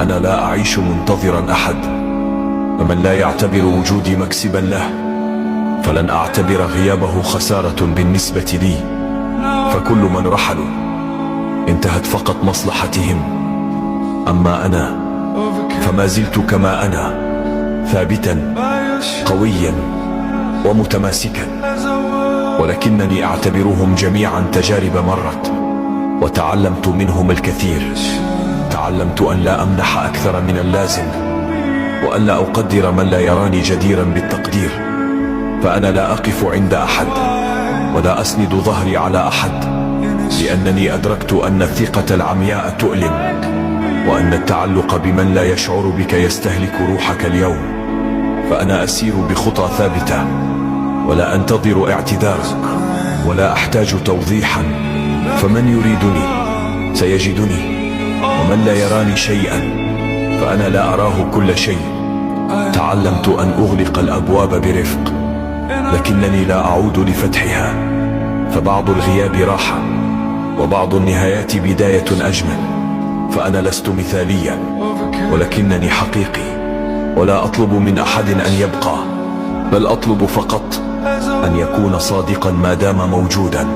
أنا لا أعيش منتظرا أحد، فمن لا يعتبر وجودي مكسبا له فلن أعتبر غيابه خسارة بالنسبة لي. فكل من رحلوا انتهت فقط مصلحتهم، أما أنا فما زلت كما أنا، ثابتا قويا ومتماسكا، ولكنني أعتبرهم جميعا تجارب مرت وتعلمت منهم الكثير. تعلمت أن لا أمنح أكثر من اللازم، وأن لا أقدر من لا يراني جديرا بالتقدير. فأنا لا أقف عند أحد ولا أسند ظهري على أحد، لأنني أدركت أن الثقة العمياء تؤلم، وأن التعلق بمن لا يشعر بك يستهلك روحك اليوم. فأنا أسير بخطى ثابتة، ولا أنتظر اعتذارا ولا أحتاج توضيحا. فمن يريدني سيجدني، ومن لا يراني شيئا فأنا لا أراه كل شيء. تعلمت أن أغلق الأبواب برفق، لكنني لا أعود لفتحها. فبعض الغياب راحة، وبعض النهايات بداية أجمل. فأنا لست مثاليا، ولكنني حقيقي، ولا أطلب من أحد أن يبقى، بل أطلب فقط أن يكون صادقا ما دام موجودا.